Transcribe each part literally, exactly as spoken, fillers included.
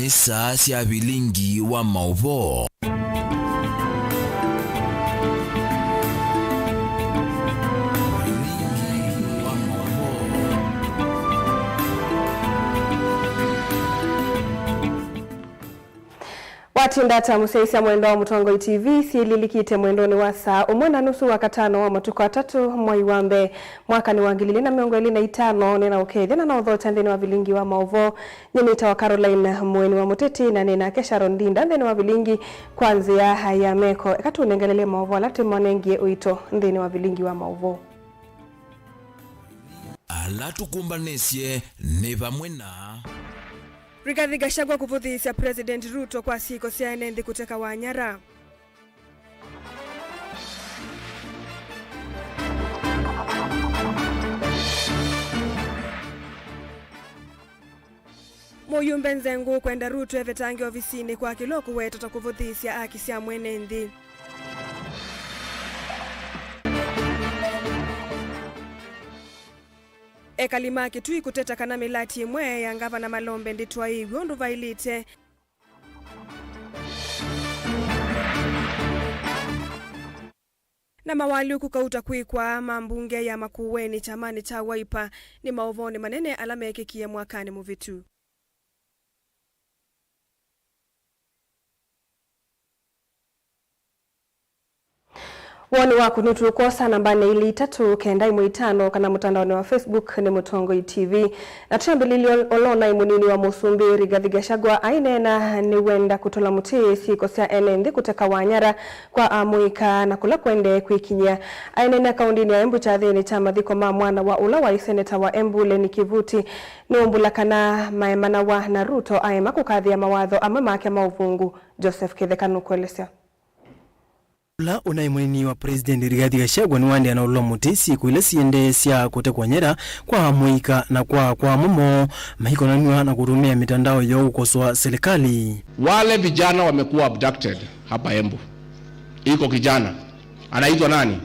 Saa sya vilingi wa maũvoo. Vilingi wa maũvoo. Watinda ata mũsyaĩĩsya mwendwa wa Mũtongoi T V? Syĩlilikĩte mwendonĩ wa saa ũmwe na nusu wa katano wa matukũ atatũ, mwai wa mbee, mwakanĩ wa ngili ilĩ na mĩongo ĩlĩ na itano, nĩna ũkethya na naũthokya nthĩnĩ wa vilingi wa maũvoo. Nyie nĩtawa Caroline Mũeni wa Mũteti, na nĩ nake Sharon Ndinda nthĩnĩ wa vilingi kwa nzĩa ya meko. Eka tũnengelele maũvoo ala tũmanengie ũito nthĩnĩ wa vilingi wa maũvoo. Ala tũkũmbanĩsye nĩ vamwe na Rigathi Gachagua kũvũthĩĩsya President Ruto kwa syĩko sya ene nthĩ kũtekawa nyara. Mũyumbe Nzengũ kwenda Ruto evetange ovisinĩ kwa kĩla ũkũweta ta kũvũthĩĩsya aki sya mwene nthĩ. Ekali ma Kitui kũteta kana mĩlati ĩmwe ya ngavana Malombe ndĩtwaĩĩw'e ũndũ vaĩlĩte. Na mawalyũku kauta kwĩkwa ma mbunge ya Makueni kyamanĩ kya Wiper nĩ maũvoonĩ manene ala meekĩkie mwakanĩ mũvĩtu. Woni waku nũtũkwosa nambanĩ ilĩ itatũ kenda ĩmwe itano kana mũtandaonĩ wa Facebook nĩ Mũtongoi T V. Na twambĩlĩlye ol-, olonai mũnini wa mũsumbĩ Rigathi Gachagua aineena nĩwenda kũtũla mũtĩ syĩko sya ene nthĩ kũtekawa nyara kwa amũika na kũla kũendee kwĩkinyĩa. Aineena kaũndĩnĩ ya Embu kyathĩnĩ kya mathiko ma mwana wa ũla waĩ seneta wa Embu Lenny Kivuti, nũmbũla kana maemanawa na Ruto aema kũkathĩa mawatho amwe make ma ũvũngũ. Joseph Kĩtheka nũkũelesya. Ũla ũnaĩ mũnini wa President Rigathi Gachagua nĩwaendeea na ũlũla mũtĩ syĩko ila siendee sya kũtekwa nyara kwa amũika na kwa kwa amũmo maikonanw'a na kũtũmĩa mitandao yoo kũkosoa serikali. Wale vijana wamekuwa abducted hapa Embu. Iko kijana anaitwa nani?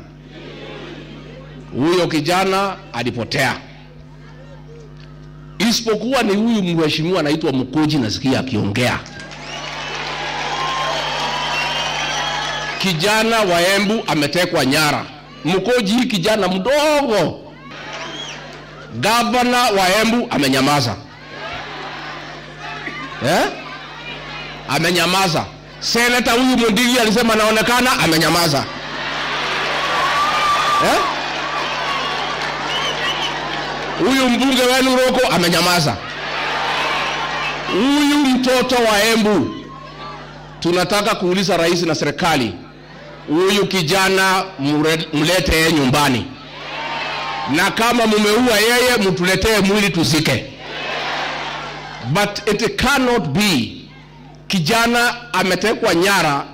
Huyo kijana alipotea. Isipokuwa ni huyu mheshimiwa anaitwa Mkuji, nasikia akiongea. Kijana wa Embu ametekwa nyara. Mkuji, hii kijana mdogo. Gavana wa Embu amenyamaza. Eh? Amenyamaza. Seneta huyu Mundigi alisema anaonekana, amenyamaza. Eh? Huyu mbunge wenu Roko amenyamaza. Huyu mtoto wa Embu, tunataka kuuliza rais na serikali, huyu kijana mure-, mlete nyumbani. Na kama mumeua yeye, mtuletee mwili tuzike. But it cannot be kijana ametekwa nyara,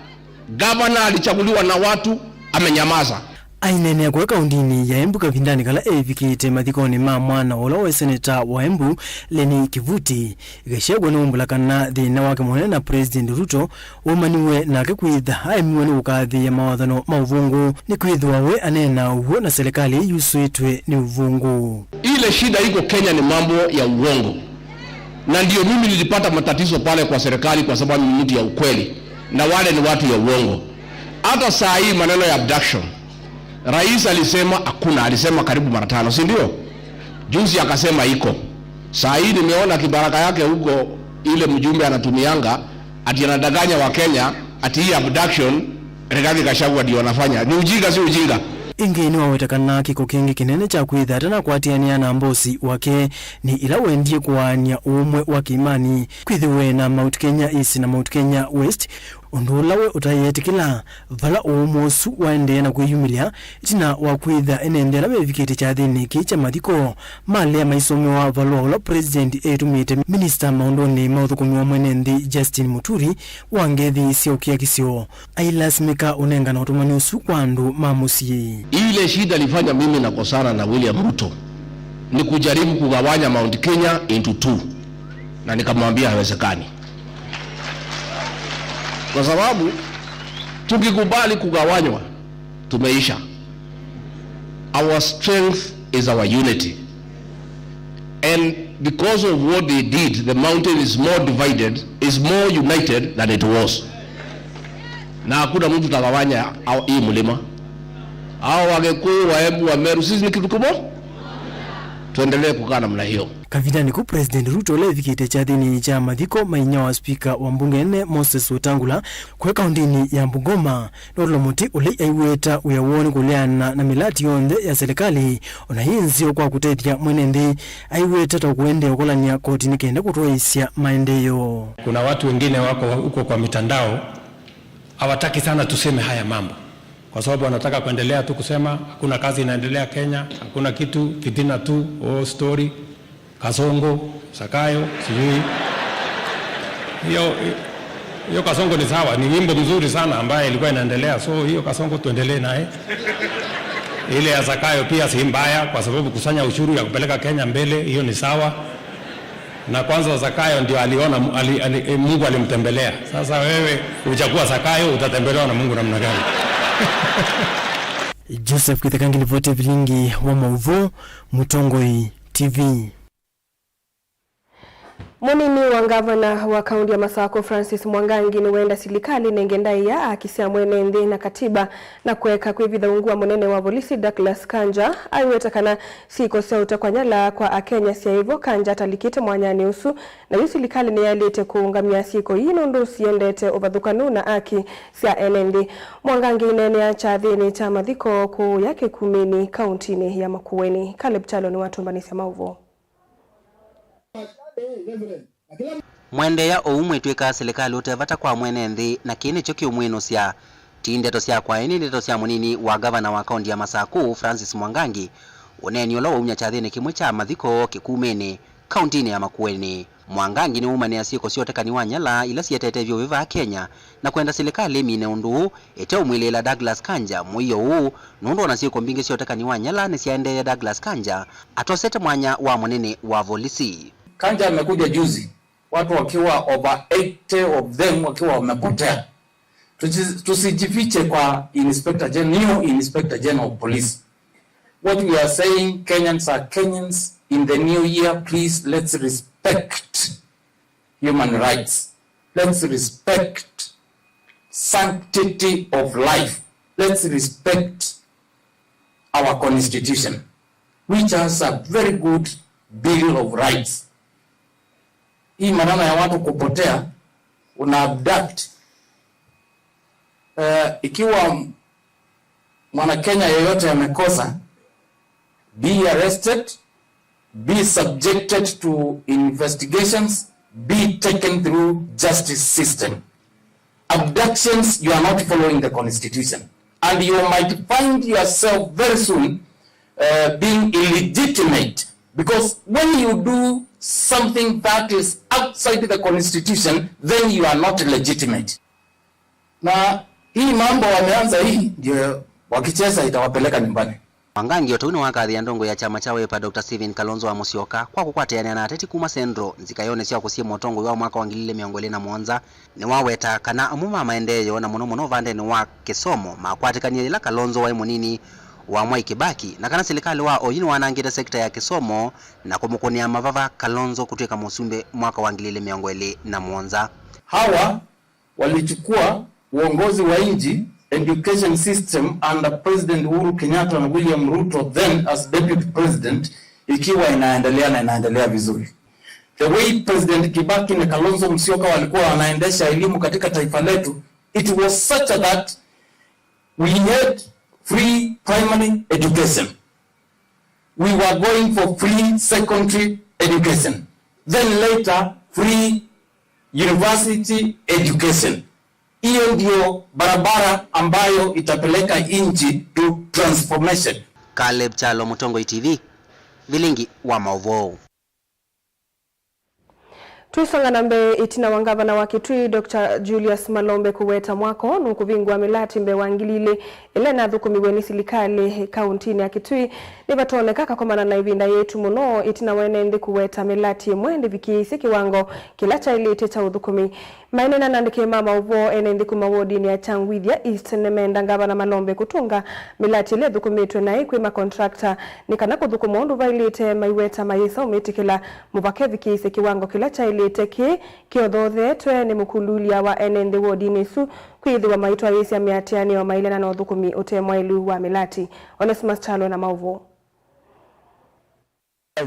gavana alichaguliwa na watu, amenyamaza. Aineenea kũya kaũndĩnĩ ya Embu kavindanĩ kala eevikĩte mathikonĩ ma mwana ũla waĩ seneta wa Embu, Lenny Kivuti, Gachagua nĩwaumbũla kana thĩna wake mũnene na President Ruto waumaniwe nake kwĩtha aemiwe nĩ kũkathĩĩa mawathano ma ũvũngũ, nĩkwĩthĩwa we aneenaa ũw'o na serikali yusũĩtwe nĩ ũvũngũ. Ile shida iko Kenya ni mambo ya uongo. Na ndio mimi nilipata matatizo pale kwa serikali kwa sababu ni mtu ya ukweli. Na wale ni watu ya uongo. Hata saa hii maneno ya abduction, rais alisema hakuna, alisema karibu mara tano, si ndio? Juzi akasema iko. Saa hii nimeona kibaraka yake huko, ile mjumbe anatumianga, ati anadanganya wa Kenya, ati hii abduction, Rigathi Gachagua ndio anafanya. Ni ujinga, si ujinga? Ĩngĩ nĩwaweta kana kĩko kĩngĩ kĩnene kya kwĩtha atanakwatĩanĩa na mbosi wake nĩ ĩla wendie kũaany'a ũũmwe wa kĩĩmanĩ kwĩthĩwe na Mount Kenya East na Mount Kenya West, ũndũ ũla we ũtaeetĩkĩla, vala ũũmwe ũsu waendee na kwĩyumĩlya ĩtina wa kwĩtha ene nthĩ ala mevikĩte kyathĩnĩ kĩĩ kya mathiko malea maisomewa valũa ũla President etũmĩte minista maũndũnĩ ma ũthũkũmi wa mwene nthĩ Justin Muturi wa ngethi sya ũkĩa kĩsio. Ailasimĩka ũnengana ũtũmani ũsu kwa andũ ma mũsyĩ. Ile shida ilifanya mimi nakosana na William Ruto ni kujaribu kugawanya Mount Kenya into two, na nikamwambia haiwezekani, kwa sababu tukikubali kugawanywa, tumeisha. Our strength is our unity, and Because of what they did, the mountain is more divided, is more united than it was. Na hakuna mtu utagawanya au-, hii mlima. Hao Wakikuyu, Waembu, Wameru, sisi ni kitu kimoja. Tuendelee kukaa namna hiyo. Kavindanĩ kau President Ruto ũla evikĩte kyathĩnĩ kya mathiko ma inyia wa spika wa mbunge nene Moses Wetangula kũya kaũntĩnĩ ya Bungoma, nũndũ mũtĩ ũla aiweta wĩa woo nĩ kũleana na mĩlati yonthe ya silikalĩ, ona yĩ nzeo kwa kũtethya mwene nthĩ, aiweta ta kũendeea ũkolany'a koti nĩ kenda kũtwaĩĩsya maendeeo. Kuna watu wengine wako huko kwa mitandao, hawataki sana tuseme haya mambo, kwa sababu wanataka kuendelea tu kusema hakuna kazi inaendelea Kenya, hakuna kitu, fitina tu, oh, story. Kasongo, Zakayo, sijui. Hiyo, hiyo Kasongo ni sawa, ni wimbo mzuri sana ambaye ilikuwa inaendelea. So, hiyo Kasongo tuendelee naye. Ile ya Zakayo pia si mbaya, kwa sababu kusanya ushuru ya kupeleka Kenya mbele, hiyo ni sawa. Na kwanza Zakayo ndio aliona, ali, ali, eh, Mungu alimtembelea. Sasa wewe uchakuwa Zakayo, utatembelewa na Mungu namna gani? Joseph Kitheka, ngilivoti vilingi wa maũvoo, Mũtongoi T V. Mũnini wa ngavana wa kaunti ya Masakũ, Francis Mwangangi, nĩwenda silikalĩ ĩnenge ndaĩa aki sya mwene nthĩ na katiba na kũeka kwĩvitha ungu wa mũnene wa volisi Douglas Kanja. Aiweta kana syĩko sya ũtekwa nyala kwa Akenya syaĩ vo, Kanja atalikĩte mwanyanĩ ũsu, na yu silikalĩ nĩyaĩlĩte kũũngamya syĩko ii nũndũ siendete ũvathũkanu na aki sya ene nthĩ. Mwangangi aineenea kyathĩnĩ kya mathiko kũũya Kĩkumĩnĩ, kauntinĩ ya Makueni. Caleb Kyalo nĩwatũmbanĩsya maũvoo. Mwendeea ũu mwĩtw'ĩka silikalĩ ũte vata kwa mwene nthĩ, na kĩĩ nĩkyo kĩũmwĩnũsya. Ti ndeto syakwa, ĩndĩ ndeto sya mũnini wa ngavana wa kaunti ya Masakũ, Francis Mwangangi, ũneeni ũla waumya kyathĩnĩ kĩmwe kya mathiko Kĩkumĩnĩ, kauntinĩ ya Makueni. Mwangangi nĩwaumanĩa syĩko sya ũtekani wa nyala ila sietete vyũ vaa Kenya, na kwenda silikalĩ ĩmine ũndũ ũũ ĩteũmwĩlĩĩla Douglas Kanja mũio ũũ, nũndũ ona syĩko mbingĩ sya ũtekani wa nyala nĩsyaendeeye Douglas Kanja atosete mwanya wa mũnini wa volisi. Kanja amekuja juzi, watu wakiwa over eighty of them wakiwa wamepotea. Tusi-, tusijifiche kwa Inspector Gen-, new Inspector General of Police. What we are saying, Kenyans are Kenyans. In the new year, please, let's respect human rights. Let's respect sanctity of life. Let's respect our constitution, which has a very good Bill of Rights. Hii maneno ya watu kupotea, una abduct. Eh, ikiwa mwana Kenya yeyote amekosa, be arrested, be subjected to investigations, be taken through justice system. Abductions, you are not following the constitution. And you might find yourself very soon, uh, being illegitimate. Because when you do something that is outside the constitution, then you are not legitimate. Na hii mambo wameanza hii, ndio wakicheza itawapeleka nyumbani. Mwangangi o ta ũu nĩwakathĩĩa ndongoi ya kyama kya Wiper, Doctor Stephen Kalonzo wa Musyoka, kwa kũkwatĩanĩa na ateti kuma Central nzikayonĩ sya kũsyĩma ũtongoi wa mwaka wa ngili ilĩ mĩongo ĩlĩ na mũonza. Nĩwaweta kana amwe ma maendeeo, na mũno mũno ũvandenĩ wa kĩsomo, makwatĩkanie yĩla Kalonzo waĩ mũnini wa Mwai Kibaki, na kana silikalĩ wa oyu nĩwanangĩte sekita ya kĩsomo na kũmũkũnĩa mavava Kalonzo kũtw'ĩka mũsumbĩ mwaka wa ngili ilĩ mĩongo ĩlĩ na mũonza. Hawa walichukua uongozi wa nchi, education system under President Uhuru Kenyatta na William Ruto then as deputy president, ikiwa inaendelea na inaendelea vizuri. The way President Kibaki na Kalonzo Musyoka walikuwa wanaendesha elimu katika taifa letu, it was such that we had free primary education. We were going for free secondary education. Then later, free university education. Hiyo ndio barabara ambayo itapeleka nchi to transformation. Caleb Kyalo, Mũtongoi T V, vilingi wa maũvoo. Tũisonga na mbee, ĩtina wa ngavana wa Kitui, Doctor Julius Malombe kũweta mwako nũkũvingũa mĩlati mbee wa ngili ilĩ ĩla ĩnathũkũmiwe nĩ silikalĩ kauntinĩ ya Kitui, nĩvatonyeka kakomana na ĩvinda yĩtu mũno ĩtina wa ene nthĩ kũweta mĩlati ĩmwe ndĩvikĩĩisye kĩwango kĩla kyaĩlĩte kya ũthũkũmi. Maineena na andĩki ma maũvoo, ene nthĩ kuma wodinĩ ya Kyangwithia East nĩmenda ngavana Malombe kũtũnga mĩlati ĩla ĩthũkũmĩtwe naĩ kwĩ makontrakta nĩ kana kũthũkũma ũndũ vaĩlĩte, maiweta mayĩsa ũmĩtĩkĩla mũvaka ĩvikĩĩsye kĩwango kĩla kyaĩlĩte kĩĩ kĩothoothetwe nĩ mũkululia wa ene nthĩ wodinĩ ĩsu kwĩthĩwa maitwaĩĩsya mĩatĩanĩo mailana na ũthũkũmi ũte mwaĩlu wa mĩlati. Onesmus Kyalo na maũvoo.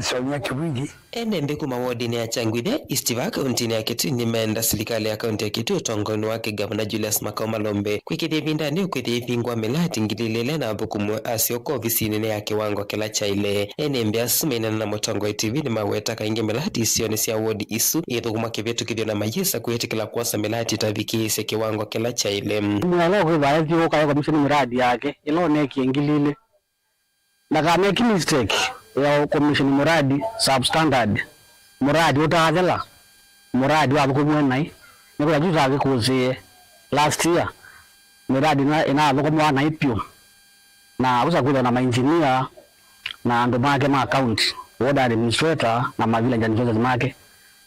Sonya Kĩvwĩthi. Ene nthĩ kuma wodinĩ ya Kyangwithia East va kauntinĩ ya Kitui nĩmenda silikalĩ ya kaunti ya Kitui ũtongoinĩ wake Gavana Julius Makau Malombe kwĩkĩthya ĩvindanĩ ũkwĩthĩa ĩvingwa mĩlati ngili ilĩ ĩla ĩnathũkũmwe asyoka ovisinĩ nĩ ya kĩwango kĩla kyaĩle. Ene nthĩ asu maineena na Mũtongoi T V nĩmaweta kaingĩ mĩlati isionĩ sya wodi isu ĩthũkũmwa kĩvĩtũkĩthyo na mayĩsa kwĩtĩkĩla kwosa mĩlati ĩtavikĩĩsye kĩwango kĩla kyaĩle. Mwĩala ũkwĩthwa ethiũũka ekomisheni mĩradi yake ĩla ũneekie ngili ilĩ. Ndakameki mistake ya commission muradi substandard, muradi ũtaathela, muradi wathũkũmiwe naĩ, nĩkwĩthĩwa kĩu twakĩkũsĩĩe last year, mĩradi ĩna- ĩnathũkũmĩwa naĩ pyũ, na ũsa kwĩthĩwa na mainjinia na andũ make ma county, ward administrator na ma village administrators make,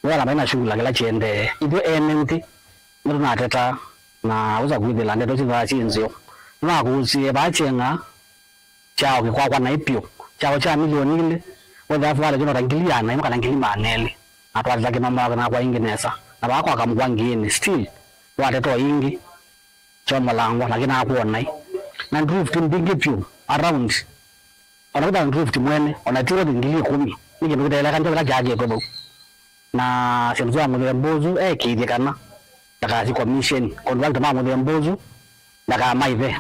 nĩwona maina shughula kĩla kĩendee. Ithyĩ ene nthĩ nĩtũnatetaa na ũsa kwĩthĩla ndeto isu ithwaa syĩ nzeo. Nĩnakũsĩĩe vaa kyeng'a kyaũ kĩkwakwa naĩ pyũ, kyaũ kya milioni ilĩ, wethĩa fwale kĩnota ngili ĩana ĩmwe kana ngili maana elĩ, na twateta kĩmambawa kĩnakwa ĩngĩ nesa, na vaa kwa kamũkwa ngiĩnĩ, still, twateta o ĩngĩ, kyomolangwa, na kĩnakw'o naĩ. Na drift mbingĩ pyũ, around, ona kũtha drift mwene, ona ti worth ngili ĩkũmi, nĩ kĩndũ kĩtaeleka njo kĩla kyakĩtwe vau. Na syĩndũ sya mũthemba ũsu ekĩithye kana ndakasi commission, contractor ma mũthemba ũsu ndakamaithe.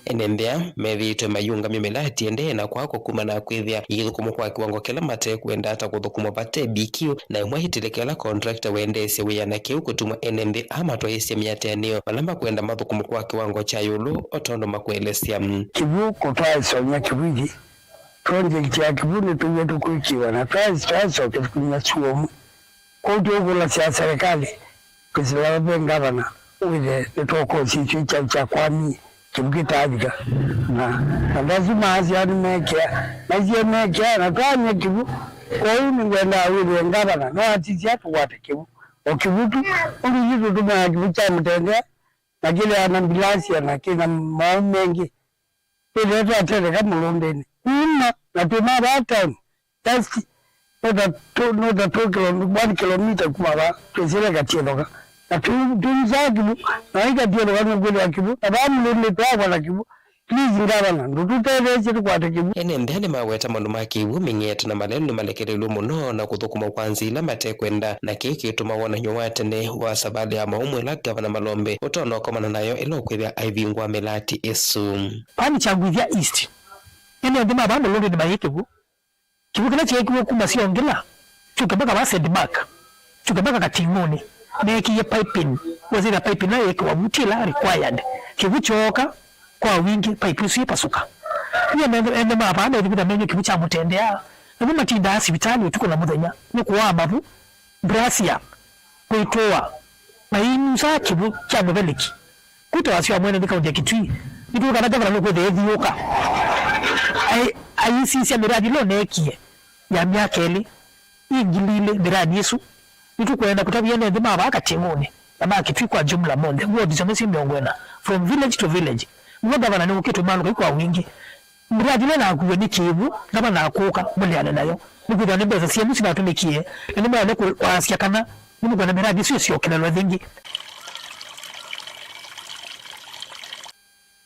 Ene nthĩ aa methĩĩtwe mayĩũngamya mĩlati ĩendee na kwakwa kumana na kwĩthĩa ĩithũkũmwa kwa kĩwango kĩla matekwenda ta kũthũkũmwa vate B Q, na ĩmwe ĩtilĩka ĩla contractor wendeesye wĩa na kĩu kũtuma ene nthĩ aa matwaĩĩsye mĩatĩanĩo vala makwenda mathũkũmwe kwa kĩwango kya ĩũlũ o tondũ makũelesya. Kĩvũ kũtwaĩsony'a Kĩvwĩthi. Project ya Kĩvũ nĩtũw'e tũkwĩkĩwa na twaĩ- twaĩsokethya kũmina suomu. Kwoou tũũkũlasya serikali kwĩsĩla ve ngavana wĩthe nĩtwakosie kyu kyaũ kya kwamie Kĩvũ kĩtaavika. Na andũ asu maasya nĩmekĩa, maisie mekĩa na twany'a Kĩvũ. Kwoou nĩngwendaa wĩthĩe ngavana nĩwatisya tũkwate Kĩvũ. O Kĩvũ tu, ũndũ ithyĩ tũtũmĩaa Kĩvũ kya mũtendea na kĩleana mbilasia na kĩna maũũ mengĩ. Twĩthĩe twatetheka mũlũndĩnĩ kuma na twĩ ma vaa town, just not a two, not a two kilo-, one kilometer kuma vaa, twĩsĩle Katiethoka. Na twĩ- twĩusaa Kĩvũ, na vai Katiethoka nũkwĩthĩwa Kĩvũ, na vaa mũlũndĩ twakwa na Kĩvũ. Please, ngavana, ndũtũtetheesye tũkwate Kĩvũ. Ene nthĩ aa nĩmaweta maũndũ ma kĩw'ũ, mĩng'eto na malelũ nĩmalekelelw'e mũno na kũthũkũmwa kwa nzĩa ila matekwenda, na kĩĩ kĩtũma wonany'o wa tene wa savalĩ ya maũmũ ĩla Gavana Malombe ũtonya ũkomana nayo ĩla ũkwĩthĩa aivingũa mĩlati ĩsu. Vaa nĩ Kyangwithia East. Ene nthĩ ma vaa Mũlũndĩ nĩmaĩ Kĩw'ũ. Kĩw'ũ kĩla kyeekiwe kuma Siongila kyũke mpaka vaa Saint Mark, kyũke mpaka Kating'ũnĩ, meekĩie piping. Wesĩthya piping ĩla yeekĩwa vu ti ĩla required. Kĩw'ũ kyooka kwa wingĩ, pipe ĩsu yĩpasũka. Yu ene nthĩ ma vaa methĩvĩtha menywe kĩw'ũ kya mũtendea, na nĩmatindaa sivitalĩ ũtukũ na mũthenya nĩ kũaa mavu, brasia, kwĩtũa, na inusaa kĩw'ũ kya mũveleki. Kwĩtwa wasya wa mwene nthĩ kaunti ya Kitui, nĩtũĩ kana ngavana nũkwĩthĩa ethiũũka. Ai- ayĩsisya mĩradi ĩla ũneekie ya myaka ĩlĩ, ĩ ngili ilĩ mĩradi ĩsu. Nĩtũkwenda kũtavya ene nthĩ ma vaa Kating'ũnĩ na ma Kitui kwa jumla monthe, ward syonthe syĩ mĩongo ĩna, from village to village. Nĩw'o ngavana nĩwũkĩtwe malũkai kwa wingĩ. Mĩradi ĩla ĩnakuiwe nĩ kĩw'ũ, ngavana akũka mũleane nayo, nĩkwĩthĩwa nĩ mbesa syenyu sinatũmĩkie, na nĩmwaĩle kũ- kwasya kana nĩmũkwenda mĩradi ĩsu ĩsyokelelwe ĩngĩ.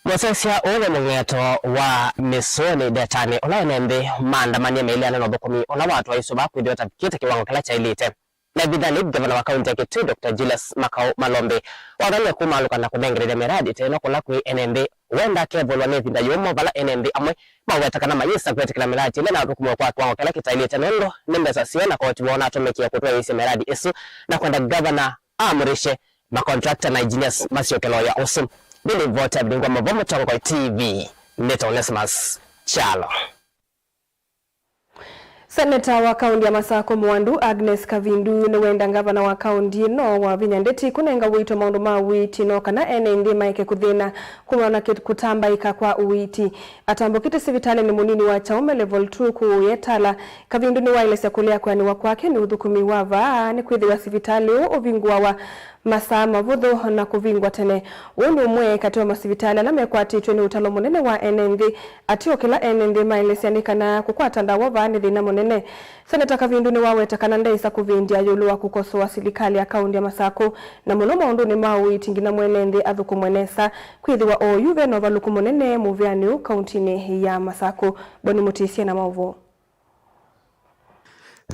Mũsesya ũũ nĩ mũng'eto wa mĩsũnĩ ndetanĩ, ũla ene nthĩ maandamanie maileana na ũthũkũmi ũla watwaĩswe vaa kwĩthĩwa ũtavikĩte kĩwango kĩla kyaĩlĩte. Na ĩvindanĩ, ngavana wa kaunti ya Kitui, Doctor Julius Makau Malombe, wathanie kũmaalũka na kũnengerethya mĩradi ta ĩno kũla kwĩ ene nthĩ. We ndakevũlwa nĩ ĩvinda yũmũ vala ene nthĩ amwe maweta kana mayĩsa kwĩtĩkĩla mĩradi ĩla ĩnathũkũmiwe kwa kĩwango kĩla kĩtaĩlĩte nũndũ nĩ mbesa syoo na koti woo ũnatũmĩkie kũtwaĩĩsya mĩradi ĩsu, na kwenda ngavana aamũrĩshe makontrakta na engineers masyoke loya ũsu. Ndĩlivoti ya Vilingwa Mavo, Mũtongoi T V, nĩta Onesmus Kyalo. Seneta wa kaũndi ya Masakũ Mũandu Agnes Kavindu nĩwenda ngavana wa kaũndi ĩno Wavinya Ndeti kũnenga ũito maũndũ ma ũiiti no kana ene nthĩ maeke kũthĩna kumana na kĩ-, kũtambaĩka kwa ũiiti. Atambũkĩte sivitalĩnĩ mũnini wa Kyaume Level two kũũ Yatala, Kavindu nĩwaelesya kũlea kwĩanĩwa kwake nĩ ũthũkũmi wa vaa nĩkwĩthĩwa sivitalĩ ũũ ũvingũawa masaa mavũthũ na kũvingwa tene. Ũũ nĩ ũmwe katĩ wa masivitalĩ ala mekwatĩtw'e nĩ ũtalo mũnene wa ene nthĩ. Ateo kĩla ene nthĩ maelesya nĩ kana kũkwata ndawa vaa nĩ thĩna mũnene. Seneta Kavindu nĩwaweta kana ndeĩsa kũvĩndĩa ĩũlũ wa kũkosoa silikalĩ ya kaũndi ya Masakũ, na mũno maũndũnĩ ma ũiiti nginya mwene nthĩ athũkũmwe nesa. Kwĩthĩwa oyu ve na ũvalũku mũnene mũvĩanĩ ũũ kaũntinĩ ya Masakũ. Boni Mũtĩsye na maũvoo.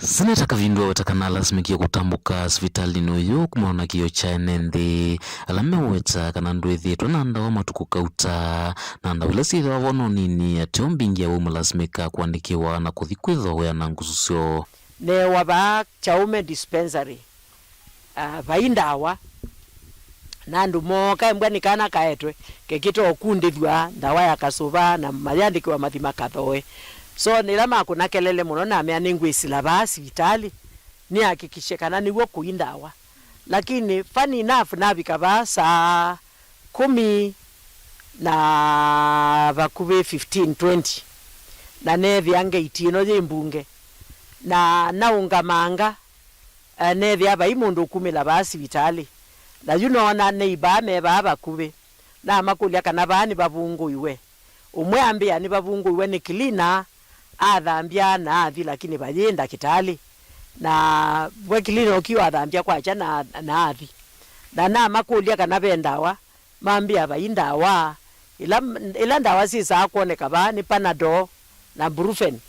Seneta Kavindu aweta kana alasimĩkie kũtambũka sivitalĩnĩ ũyũ kumana na kĩĩo kya ene nthĩ, ala meũweta kana ndwĩthĩĩtwe na ndawa matukũ kauta, na ndawa ila syĩthĩwa vo no nini, ateo mbingĩ awau malasimĩkaa kũandĩkĩwa na kũthi kwĩthooea na ngusu syoo. Newa vaa Kyaume Dispensary. Ah, vai ndawa. Na andũ mooka, embwa nĩ kana kaetwe, kekĩte ũkundĩthw'a ndawa ya kasũva, na mayandĩkĩwa mathi makathoe. So, nĩla makũna kelele mũno, namea nĩngwĩsĩla vaa sivitalĩ, nĩakikishe kana nĩw'o kũi ndawa. Lakini, funny enough, navika vaa saa kũmi na vakuvĩ fifteen twenty, na neethĩa ngeit ĩno yĩ mbunge, na naũngamanga, eh, neethĩa vai mũndũ ũkumĩla vaa sivitalĩ, na yu noona neighbor me vaa vakuvĩ. Namakũlya kana vaa nĩvavungũiwe. Ũmwe ambĩa nĩvavungũiwe nĩ cleaner, athambya na athi, lakini vayĩ ndakĩtalĩ. Na we cleaner ũkio athambya kwakya na, na athi. Na namakũlya kana ve ndawa, mambĩa vai ndawa. Ila, ila ndawa syĩsaa kwoneka vaa nĩ Panadol na Brufen,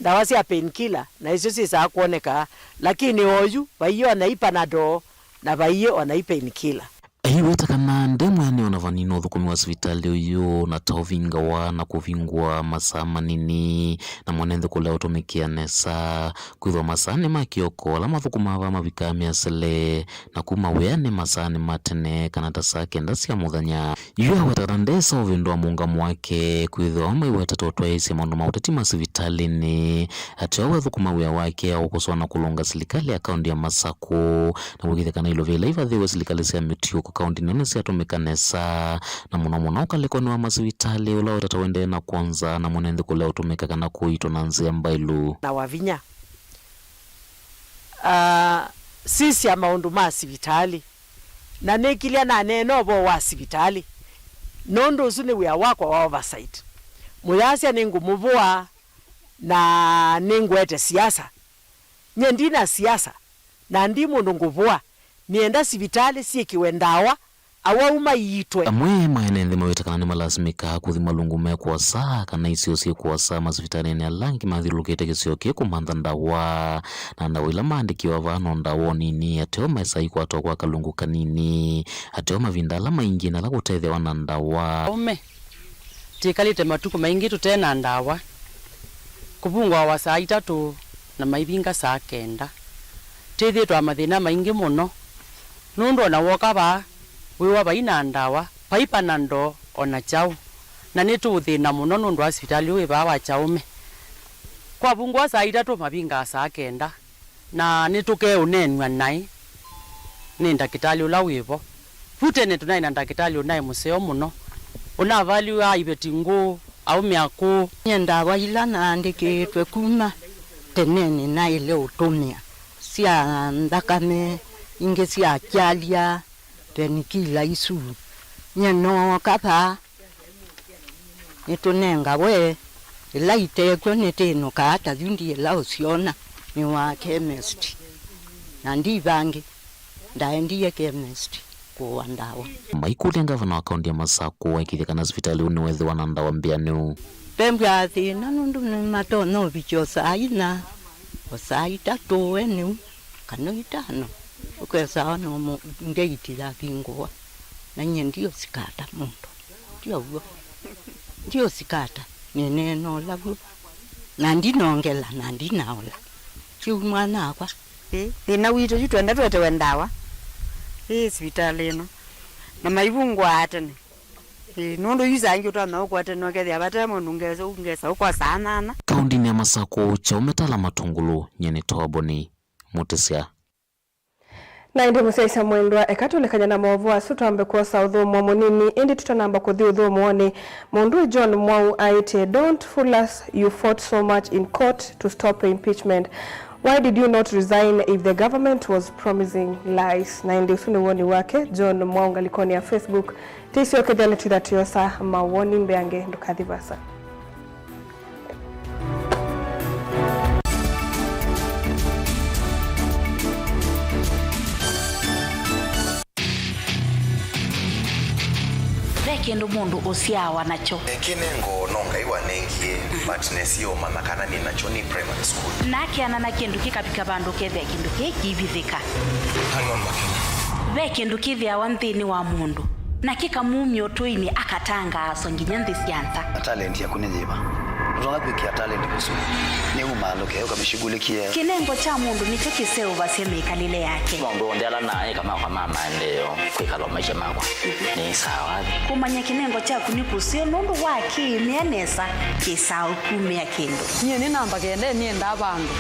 ndawa sya painkiller, na isyo syĩsaa kwoneka, lakini oyu vaiĩ ona i Panadol na vaiĩ ona i painkiller. Aiweta kana nde mwene ona vanini ũthũkũmi wa sivitalĩ ũyũ na ta ũvingawa na kũvingwa masaa manini, na mwene nthĩ kũlea ũtũmĩkĩa nesa, kwĩthwa masaa nĩ ma kĩoko, ala mathũkũmaa vaa mavikaa mĩasele, na kuma wĩanĩ masaanĩ ma tene kana ta saa kenda sya mũthenya. Yu aweta kana ndesa ũvĩndũa mũũngamo wake, kwĩthĩwa amwe aiweta ta ũtwaĩĩsya maũndũ ma ũteti ma sivitalĩnĩ, ateo athũkũma wĩa wake wa kũkosoa na kũlũnga silikalĩ ya kaũnti ya Masakũ, na kũĩkĩĩthya kana ilovia ila ivathĩwe silikalĩ sya mĩtiũko kaũntinĩ nĩsyatũmĩka nesa, na mũno mũno ũkalĩkonĩ wa masivitalĩ ũla wetata ũendee na kwonza na mwene nthĩ kũlea ũtũmĩka kana kũiitwa na nzĩa mbaĩlu. Na Wavinya. Ah, sisya maũndũ ma sivitalĩ. Na nĩkilya naneena ũvoo wa sivitalĩ, nũndũ ũsu nĩ wĩa wakwa wa oversight. Mũyasya nĩngũmũvũa na nĩngwete siasa. Nyie ndina siasa, na ndi mũndũ ngũvũa. Nĩenda sivitalĩ syĩkĩwe ndawa, awau maiitwe. Amwe ma ene nthĩ mawĩta kana nĩmalasimĩkaa kũthi malungu me kũasa kana isio syĩ kũasa masivitalĩnĩ ala angĩ mathyũlũlũkĩte kĩsio kĩĩ kũmantha ndawa, na ndawa ila maandĩkĩwa vaa no ndawa o nini, ateo mesa ikwatwa kwa kalungu kanini, ateo mavinda ala maingĩ na ala kũtethĩawa na ndawa. Aume, twĩkalĩte matukũ maingĩ tũte na ndawa. Kũvungũawa saa itatũ na maivinga saa kenda. Twĩthĩĩtwe na mathĩna maingĩ mũno, nũndũ o na woka vaa, wĩwa vai na ndawa, vai Panadol o na kyaũ, na nĩtũũthĩna mũno nũndũ wa sivitalĩ ũũ wĩ vaa wa Kyaume. Kwavungũwa saa itatũ, mavingaa saa kenda, na nĩtũkeũneenw'a naĩ nĩ ndakĩtalĩ ũla wĩ vo. Vu tene tũnaĩ na ndakĩtalĩ ũnaĩ mũseo mũno, ũnavaliw'a iveti ngũũ, aũme akũũ. Nyie ndawa ila naandĩkĩĩtwe kuma tene nĩnaĩle ũtũmĩa, sya nthakame, ingĩ sya kyalya, penikila isu. Nyie nooka vaa nĩtũnengawe, ĩla itekw'o nĩtĩnũkaa ta yu ndiĩla ũsyona nĩ wa chemist, na ndi vangĩ. Ndaendie chemist kũũa ndawa. Maikũlya ngavana wa kaũnti ya Masakũ aĩkĩĩthye kana sivitalĩ ũũ nĩwethĩwa na ndawa mbĩanĩu. Vembwa thĩna nũndũ nĩmatonya ũvikya o saa inya, o saa itatũ enĩu, kana itano, ũkesa ona ũmũ-, ngeiti yavingũwa, na nyie ndiũsikata mũndũ. Ndio w'o. Ndiũsikata, nĩneena ũla w'o. Na ndinongela, na ndinaola. Kĩu mwana wakwa. Ĩ, thĩna witũ yu twenda twetewe ndawa. Ĩ, sivitalĩ ĩno. Na maivungũaa tene. Ĩĩ, nũndũ yu saa ingĩ ũtonya ũkwatene ũkethĩa vate mũndũ ngesa, ngesa ũkosaa nyanya. Kaũndĩnĩ ya Masakũ, kyaũ metala matũngũlũ, nyie nĩ Toboni Mũtĩsya. Na ĩndĩ mũsyaĩĩsya mwendwa, eka tũlekany'a na maũvoo asu twambe kwosa ũthũmũo mũnini, ĩndĩ tũtanamba kũthi ũthũmũonĩ, mũndũ John Mwau aĩtye, "Don't fool us, you fought so much in court to stop impeachment. Why did you not resign if the government was promising lies?" Na ĩndĩ ũsu nĩ woni wake John Mwau ngalĩkonĩ ya Facebook. Tĩsyokethya nĩtwĩtha tũyosa mawoni mbeange, ndũkathi vaasa. Ve kĩndũ mũndũ ũsyaawa nakyo. Kĩnengo no Ngai wanengie, but nesie ũmanya kana nĩ nakyo nĩ primary school. Na akeana na kĩndũ kĩkavika vandũ ũkethĩa kĩndũ kĩĩ kĩivithĩka. Hang on, Makena. Ve kĩndũ kĩthĩawa nthĩnĩ wa mũndũ, na kĩkamumya ũtũinĩ akatangaaswa nginya nthĩ sya nza. Na talent yaku nĩ yĩva? Ndũtonya kwĩkĩa talent mũsyĩ. Nĩ umaalũke, ũkamĩshughulikie. Kĩnengo kya mũndũ nĩkyo kĩseũvasya mĩkalĩle yake. Maũndũ onthe ala naĩ kama kwa ma maendeeo, kwĩkala maisha makwa nĩ sawa. Kũmanya kĩnengo kyaku nĩ kũseo nũndũ wa kĩĩmĩa nesa kĩsaa ũkumĩa kĩndũ. Nyie nĩ namba kenda nĩendaa vandũ.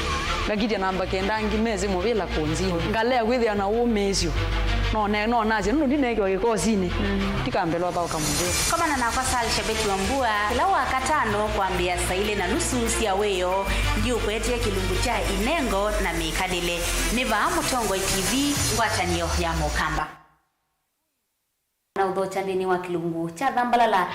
Ngakitya namba kenda angĩ mesĩ mũvĩla kũnzini. Ngalea kwĩthĩa na ũmĩĩsyo. No ne-, no nasya, nũndũ ndineekiwa kĩkosinĩ. Ndikambĩlwa thaũka mũvĩla. Komana nakwa Sal Shabeki wa Mbua, kĩla Wakatano kwambĩĩa saa ilĩ na nusu sya wĩoo, ndiũkũetee kĩlungu kya inengo na mĩkalĩle. Nĩ vaa Mũtongoi T V, ngwatanĩo ya Mũkamba. Na ũthokya nthĩnĩ wa kĩlungu kya Thambalala.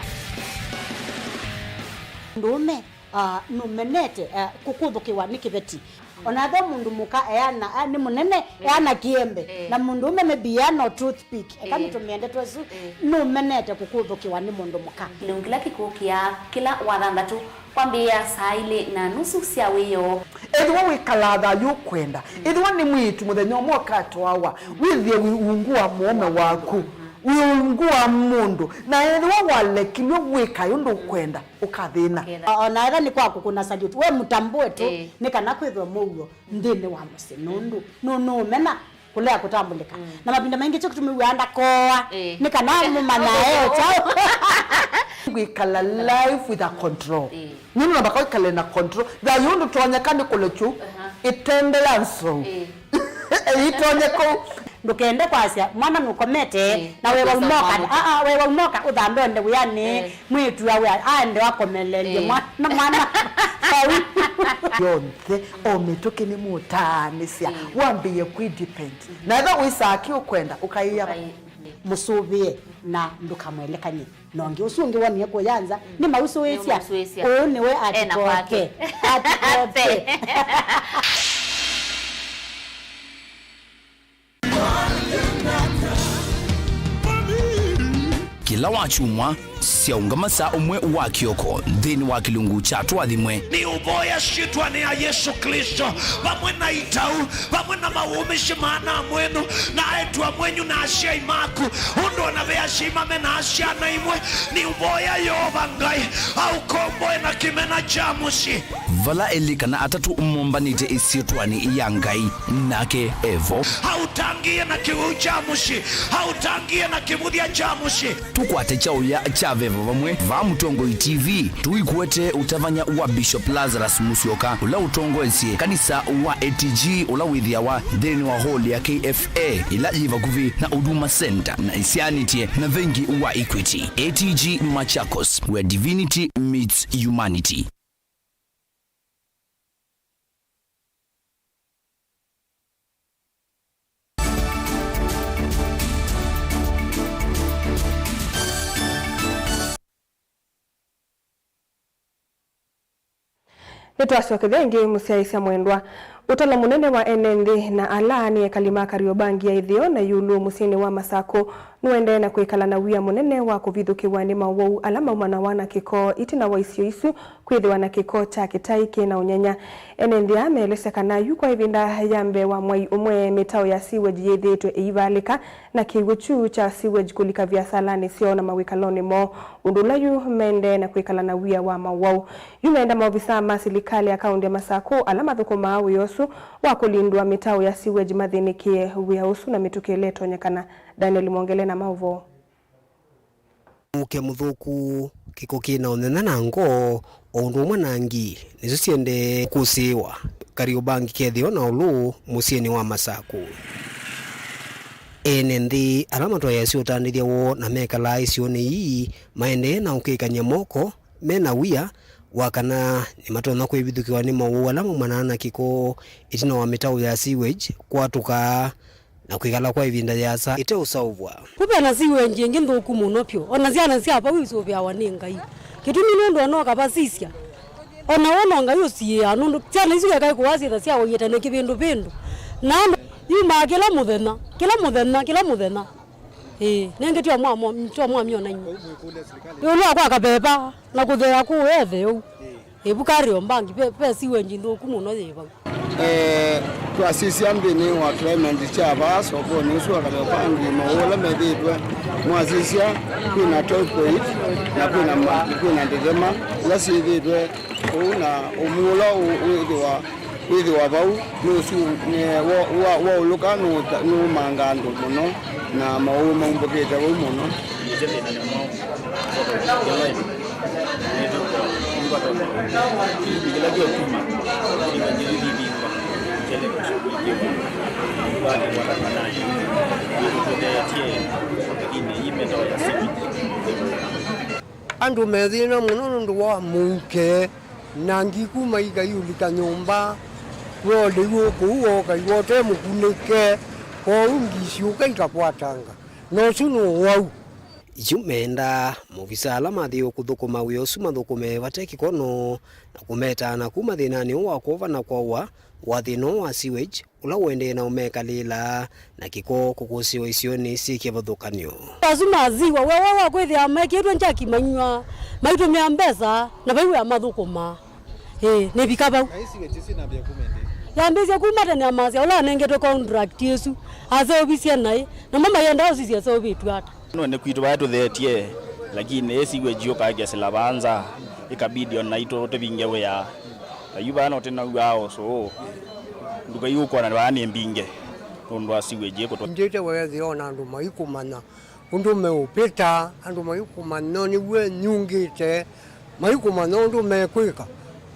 Mũndũũme, ah, nũmenete, ah, kũkũthũkĩwa nĩ kĩveti. O na ethĩwa mũndũ mũka eana, ah, nĩ mũnene, eana kĩembe. Eh. Na mũndũũme maybe eana o toothpick. Eka nĩtũmĩe ndeto ĩsu, nũmenete kũkũthũkĩwa nĩ mũndũ mũka. Kĩlungu kĩla kĩkũkĩa kĩla Wathanthatũ. Kwambĩĩa saa ilĩ na nusu sya wĩoo. Ethĩwa wĩkalaa thayũ ũkwenda, ethĩwa nĩ mwĩĩtu mũthenya ũmwe ũkatwawa, wĩthĩe wĩ ungu wa mũũme waku, wĩ ungu wa mũndũ, na ethĩwa walekilw'e wĩkae ũndũ ũkwenda, ũkathĩna. O na ethĩwa nĩ kwa kũkũna salute, we mũtambũe tu, nĩ kana kwĩthwe mũuo nthĩnĩ wa mũsyĩ, nũndũ nũ-, nũũmena kũlea kũtambũlĩka. Na mavinda maingĩ kyo kĩtumi wĩaa ndakooa, nĩ kana mũmanyae o kyaũ. Kwĩkala life with a control. Nĩ namba kwĩkala na control. Thayũ ndũtonyeka nĩ kũlekyu ĩtende ya nsou. Ĩitonye kũu. Ndũkende kwasya mwana nũkomete, na wewa unoka, aa, wewa unoka ũthambe onde wĩanĩ. Mwĩĩtu awe aende akomelelye mwana, mwana vau. Yonthe, o mĩtũkĩ nĩmũtaanĩsya, wambĩĩe kwĩ depend. Na ethĩwa wĩsaa kĩ ũkwenda, ũkaĩa mũsũvĩe na ndũkamwelekany'e. Na ũngĩ ũsu ũngĩ wonie kũya nza, nĩmausũĩsya. Ũũ nĩwe atikoke. Atikoke. Kĩla wakyumwa, syaũngama saa ũmwe wa kĩoko nthĩnĩ wa kĩlungu kya Tũathimwe. Nĩũvoya syĩtwanĩ ya Yesũ Klĩsto, vamwe na itau, vamwe na mawũmĩsye ma ana mwenyu, na aĩtu amwenyu, na asyai maku, ũndũ o na ve asyai mame na syana imwe, nĩũvoya Yeova Ngai aũkomboe na kĩmena kya mũsyĩ. Vala elĩ kana atatũ mombanĩte ĩsyĩtwanĩ ya Ngai, nake e vo. Aũtangĩĩe na kĩwĩu kya mũsyĩ, aũtangĩĩe na kĩvũthya kya mũsyĩ. Tũkwate kyaũya kya veva vamwe vaa Mũtongoi T V, tũikuete ũtavany'a wa Bishop Lazarus Musyoka, ũla ũtongoesye kanisa wa A T G, ũla wĩthĩawa nthĩnĩ wa hall ya K F A, ĩla yĩ vakuvĩ na Huduma Center na ĩsyaanĩtye na vengi wa Equity. A T G Machakos, where divinity meets humanity. Nĩtwasyokethya ĩngĩ, mũsyaĩĩsya mwendwa. Ũtalo mũnene wa ene nthĩ na ala nĩ ekali ma Kariobangi ya ĩtheo na ĩũlũ mũsyĩnĩ wa Masakũ nũendee na kwĩkala na wia mũnene wa kũvithũkĩw'a nĩ mawau ala maumanawa na kĩko ĩtina wa isio isu kwĩthĩwa na kĩko kya kĩtai kĩ na ũnyanya. Ene nthĩ aa meelesya kana yu kwa ĩvinda ya mbee wa mwei ũmwe, mĩtao ya sewage yĩthĩĩtwe ĩivalĩka na kĩw'ũ kyu kya sewage kũlika viasalanĩ syoo na mawĩkalonĩ moo, ũndũ ũla yu mendee na kwĩkala na wia wa mawau. Yu meenda maovisaa ma silikalĩ ya kaũndĩ ya Masakũ ala mathũkũmaa wĩa ũsu wa kũlindũa mĩtao ya sewage mathĩnĩkĩe wĩa ũsu na mĩtũkĩ ĩla ĩtonyekana. Daniel Mwongele na maũvoo. Mũuke mũthũku, kĩko kĩ na ũnyenye na ngoo, o ũndũ ũmwe na ngi, nĩsyo siendee kũsĩĩwa Kariobangi kethĩo na ũlũ mũsyĩnĩ wa Masaku. Ene nthĩ ala matwaĩasya ũtandĩthya woo na mekalaa isionĩ ii maendee na ũkĩkany'a moko me na wia wa kana nĩmatonya kwĩvithũkĩwa nĩ mowau ala maumanaa na kĩko ĩtina wa mĩtaũ ya sewage kwatũka na kwĩkala kwa ĩvinda yĩasa ĩteũseũvw'a. Kũvena sewage ĩngĩ nthũku mũno vyũ, o na syana sya vau isũvĩawa nĩ Ngai. Kĩtumi nũndũ o na ũkavasisya, o na wona Ngai ũsiĩaa, nũndũ syana isu ikaĩ kũasyĩtha syawaie tene kĩvĩndũvĩndũ. Na andũ yumaa kĩla mũthenya, kĩla mũthenya, kĩla mũthenya. Ĩĩ, nengĩ tyo mwamyo-, tyo mwamyona inyuĩ. Ĩũlũ wa kwaka veva na kũtheea kũũ ethe ũu. Ĩĩ. Ĩvu Kariobangi, ve, ve sewage nthũku mũno yĩ vau. Eh, twasisya nthĩnĩ wa climate kya vaa sokonĩ ũsu wa Kariobangi, mowau ala methĩĩtwe, mwasisya kwĩna typhoid na kwĩna ma-, kwĩna ndethema ila syĩthĩĩtwe kũu, na ũmũ ũla ũ-, wĩthĩwa wĩthĩwa vau nũsu-, nĩ-, wa-, wa-, waũlũka nũta-, nũũmangaa andũ mũno, na mowau maumbũkĩte vau mũno. Andũ methĩna mũno nũndũ wa mũuke. Na ngi kuma ikaiũlika nyũmba, woolewa kũu, wooka iwe ũte mũkunĩke, kwoou ngi syũka ikakwatanga. Na ũsu nĩ ũwau. Yu meendaa maovisaa ala mathĩĩwe kũthũkũma wĩa ũsu mathũkũme vate kĩkono, na kũmetaa na kuma thĩnanĩ ũũ wa kwova na kwaũa wa thĩna ũũ wa sewage, ũla ũendee na ũmekalĩĩla na kĩko kũkũsĩwa isionĩ syĩ kĩvathũkany'o. Asu masiwa, we, we, wa kwĩthĩa mekĩtwe njaki manywa, maitũmĩa mbesa, na vai wĩa mathũkũmaa. Ĩĩ, nĩvika vau. Na isi weti sinambia kuma ĩndĩ? Yambĩĩsye kuma tene ya masya, ũla anengetwe contract ĩsu, aseũvisye naĩ, namo mayenda ũsisya aseũvĩtw'e ata? No nĩ kwitũ vaya tũtheetye, lakini ĩsi weti ũkakesela vaa nza, ĩkabidi o naitũ tũvinge wĩa. Na yu vaa no tena wĩa ũsũ. Nduka yu ũkona vaa nĩ mbinge. Nũndũ wa sewage ĩkũtwa. Ndĩte weethĩa ona andũ maikũmanya ũndũ meũvĩta, andũ maikũmanya nĩw'o enyungĩte, maikũmanya ũndũ mekwĩka.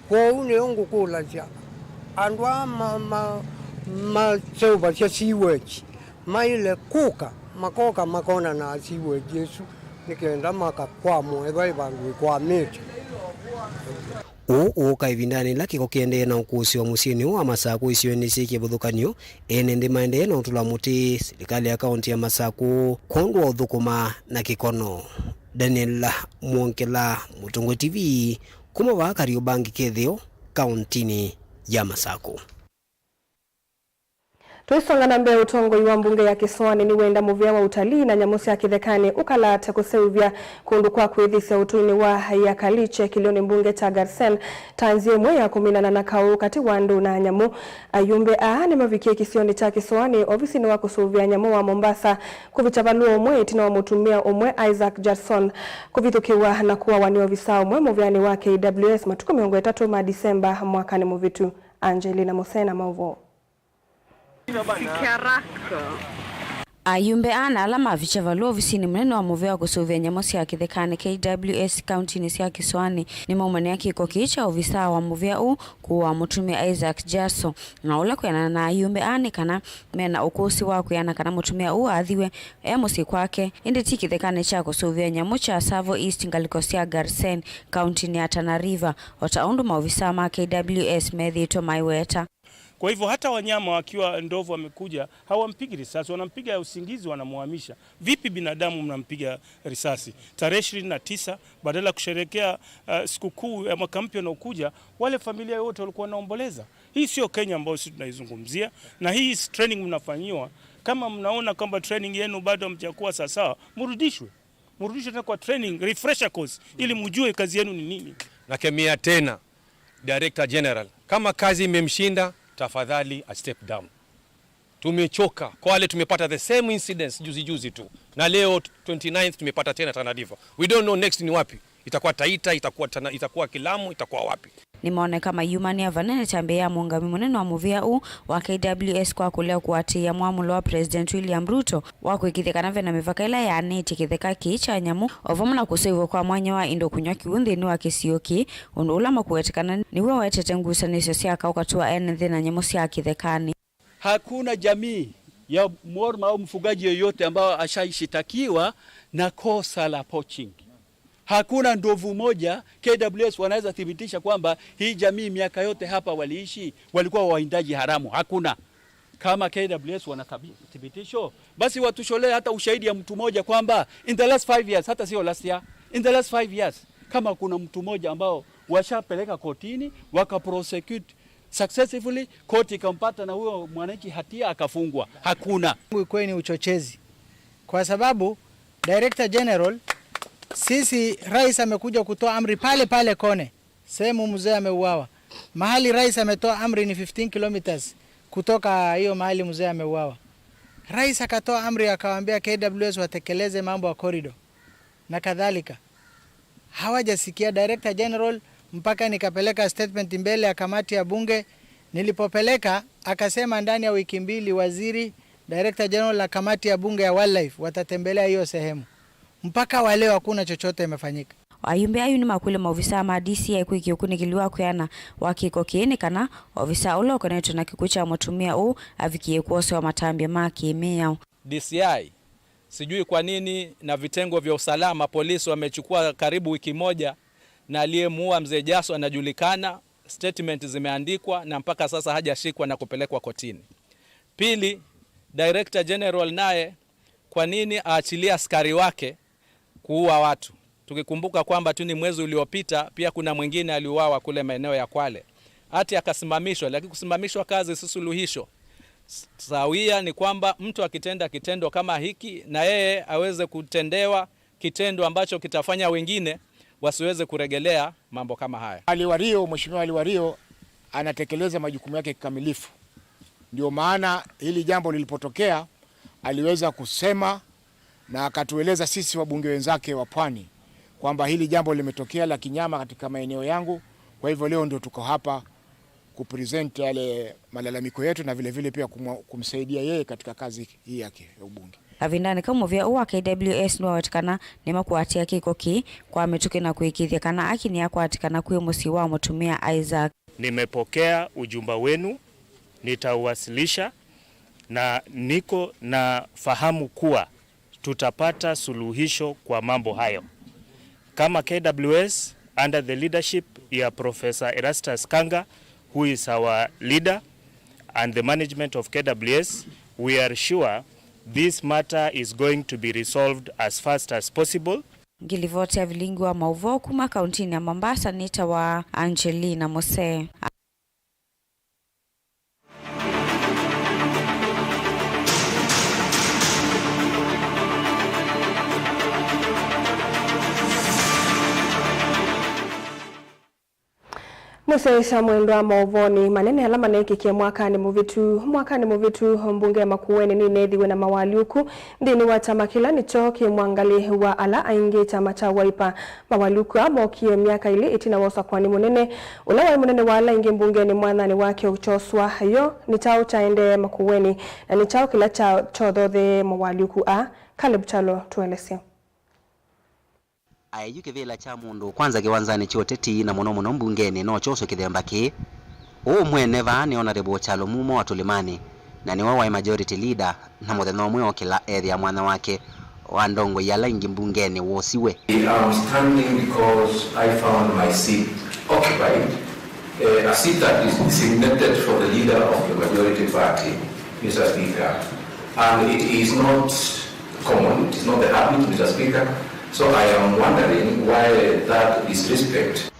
Kwoou nĩyo ngũkũlasya andũ aa ma-, ma-, maseũvasya sewage maĩle kũka, makoka makona na sewage ĩsu nĩ kenda makakwamũe vai vandũ ĩkwamĩte. Ũũ ũũka ĩvindanĩ yĩla kĩko kĩendee na ũkũsĩwa mũsyĩnĩ ũũ wa Masakũ isionĩ syĩ kĩvathũkany'o, ene nthĩ maendee na ũtũla mũtĩ silikalĩ ya kaũntĩ ya Masakũ kwondũ wa ũthũkũma na kĩkono. Daniel Mwongela, Mũtongoi T V, kuma vaa Kariobangi kethĩo, kaũntĩnĩ ya Masakũ. Tũisonga na mbee, ũtongoi wa mbunge ya Kĩsoanĩ nĩwenda mũvĩa wa ũtalii na nyamũ sya kĩthekanĩ ũkalaate kũseũvya kũndũ kwa kwĩthĩsya ũtũinĩ wa Yakaliche kĩlĩonĩ mbunge kya Garsen ta nzĩa ĩmwe ya kũmilana na kaũ katĩ wa andũ na nyamũ. Ayumbe aa nĩmavikie kĩsionĩ kya Kĩsoanĩ, ovisinĩ wa kũsũvĩa nyamũ wa Mombasa, kũvikya valũa ũmwe ĩtina wa mũtumĩa ũmwe, Isaac Jackson, kũvithũkĩwa na kũawa nĩ ovisaa ũmwe mũvĩanĩ wa K W S matukũ mĩongo ĩtatũ ma Disemba mwakanĩ mũvĩtu. Angelina Musena, maũvoo. Ayumbe ana ala mavikya valũa ovisinĩ mũnene wa mũvĩa wa kũsũvĩa nyamũ sya kĩthekanĩ, K W S, kauntinĩ sya Kĩsoanĩ nĩmaumanĩa kĩko kĩĩ kya ovisaa wa mũvĩa ũũ kũaa mũtumĩa Isaac Jaso, na ũla kwĩanana na ayumbe aa nĩ kana mena ũkũsĩ wa kwĩana kana mũtumĩa ũũ aathiwe e mũsyĩ kwake, ĩndĩ ti kĩthekanĩ kya kũsũvĩa nyamũ kya Tsavo East, ngalĩko sya Garsen, kauntinĩ ya Tana River, o ta ũndũ maovisaa ma K W S methĩĩtwe maiweta. Kwa hivyo hata wanyama wakiwa ndovu wamekuja, hawampigi risasi, wanampiga ya usingizi, wanamuhamisha. Vipi binadamu mnampiga risasi? Tarehe ishirini na tisa, badala ya kusherehekea, uh, sikukuu ya mwaka mpya unaokuja, wale familia wote walikuwa wanaomboleza. Hii sio Kenya ambayo sisi tunaizungumzia, na hii is training mnafanyiwa. Kama mnaona kwamba training yenu bado hamjakuwa sawasawa, mrudishwe. Mrudishwe tena kwa training, refresher course, ili mjue kazi yenu ni nini. Nakemea tena Director General, kama kazi imemshinda, tafadhali a step down. Tumechoka. Kwa wale tumepata the same incidents juzi juzi tu. Na leo twenty-ninth tumepata tena Tana River. We don't know next ni wapi. Itakuwa Taita, itakuwa Tana, itakuwa Kilamu, itakuwa wapi? nĩmaoneka mayumania vanene kyambĩa ya mũũngamĩi mũnene wa mũvĩa ũũ wa K W S kwa kũlea kũatĩĩa mwamũlo wa President William Ruto wa kũĩkĩĩthya kana vena mĩvaka ĩla yaanĩtye kĩtheka kĩĩ kya nyamũ, o vamwe na kũseũvw'a kwa mwanya wa indo kũnyw'a kĩw'ũ nthĩnĩ wa kĩsio kĩĩ, ũndũ ũla makũwetekana nĩw'o ũetete ngusanĩsyo sya kaũ katĩ wa ene nthĩ na nyamũ sya kĩthekanĩ. Hakuna jamii ya Mworma au mfugaji yoyote ambao ashaishitakiwa na kosa la poaching. Hakuna ndovu moja K W S wanaweza thibitisha kwamba hii jamii miaka yote hapa waliishi, walikuwa wawindaji haramu. Hakuna. Kama K W S wana thabi-, thibitisho, basi watusholee hata ushahidi ya mtu mmoja kwamba in the last five years, hata sio last year, in the last five years, kama kuna mtu mmoja ambao washapeleka kotini, waka prosecute successfully, koti ikampata na huyo mwananchi hatia, akafungwa. Hakuna. Kweli ni uchochezi. Kwa sababu Director General, sisi rais amekuja kutoa amri pale pale Kone, sehemu mzee ameuawa. Mahali rais ametoa amri ni fifteen kilometers kutoka hiyo mahali mzee ameuawa. Rais akatoa amri akawaambia K W S watekeleze mambo ya corridor na kadhalika. Hawajasikia Director General mpaka nikapeleka statement mbele ya kamati ya bunge. Nilipopeleka, akasema ndani ya wiki mbili waziri, Director General na kamati ya bunge ya wildlife watatembelea hiyo sehemu. Mpaka wa leo hakuna chochote imefanyika. Ayumbe ayu nĩmakũlya maovisaa ma D C I kwĩkĩa ũkunĩkĩli wa kwĩana wa kĩko kĩĩ nĩ kana ovisaa ũla ũkonetwe na kĩkw'ũ kya mũtumĩa ũũ avikĩe kwosewa matambya ma kĩ-mĩao. D C I, sijui kwa nini na vitengo vya usalama, polisi wamechukua karibu wiki moja, na aliyemuua mzee Jaso anajulikana, statement zimeandikwa na mpaka sasa hajashikwa na kupelekwa kotini. Pili, Director General naye kwa nini aachilie askari wake kuua watu? Tukikumbuka kwamba tu ni mwezi uliopita pia kuna mwingine aliuawa kule maeneo ya Kwale. Ati akasimamishwa, lakini kusimamishwa kazi si suluhisho. S-, sawia ni kwamba mtu akitenda kitendo kama hiki, na yeye aweze kutendewa kitendo ambacho kitafanya wengine wasiweze kurejelea mambo kama haya. Ali Wario, Mheshimiwa Ali Wario anatekeleza majukumu yake kikamilifu. Ndio maana hili jambo lilipotokea, aliweza kusema na akatueleza sisi wabunge wenzake wa Pwani kwamba hili jambo limetokea la kinyama katika maeneo yangu. Kwa hivyo leo ndio tuko hapa kupresent yale malalamiko yetu na vile vile pia kumwa-, kumsaidia yeye katika kazi hii yake ya ubunge. Kavindanĩ kau mũvĩa ũũ wa K W S nĩwawetekana nĩmakũatĩa kĩko kĩĩ kwa mĩtũkĩ na kũĩkĩĩthya kana aki nĩyakwatĩkana kwĩ mũsyĩ wa mũtumĩa Isaac. Nimepokea ujumbe wenu, nitauwasilisha na niko na fahamu kuwa tutapata suluhisho kwa mambo hayo. Kama K W S under the leadership ya Professor Erastus Kanga, who is our leader, and the management of K W S, we are sure this matter is going to be resolved as fast as possible. Ngĩlivoti ya vilingi wa maũvoo kuma kauntinĩ ya Mombasa nĩtawa Angelina Mose. Mũsyaĩĩsya mwendwa maũvoonĩ manene ala maneekĩkie mwakanĩ mũvĩtu. Mwakanĩ mũvĩtu, mbunge ya Makueni nĩneethiwe na mawalyũku nthĩnĩ wa kyama kĩla nĩkyo kĩ mwangalĩ wa ala aingĩ, kyama kya Wiper. Mawalyũku aa mookie myaka ĩlĩ ĩtina wa ũsakũani mũnene ũla waĩ mũnene wa ala aingĩ mbungenĩ mwathanĩ wa kĩo kyoswa. Yo nĩ kyaũ kyaendee Makueni, na nĩ kyaũ kĩla kya-, kyothothee mawalyũku aa? Caleb Kyalo, tũelesye. Aĩ yu kĩvĩla kya mũndũ, kwanza kĩwanzanĩ kya ũteti, na mũno mũno mbungenĩ, no kyoswe kĩthemba kĩĩ. Ũũ mwene vaa nĩ Honourable Kyalo Mumo wa Tũlĩmanĩ, na nĩwe waĩ majority leader, na mũthenya ũmwe okĩla ethĩa mwanya wake wa ndongoi ala ingĩ mbungenĩ wosiwe. I am standing because I found my seat occupied, eh, a seat that is designated for the leader of the majority party, Mister Speaker, and it is not common, it is not the habit, Mister Speaker, so I am wondering why that disrespect.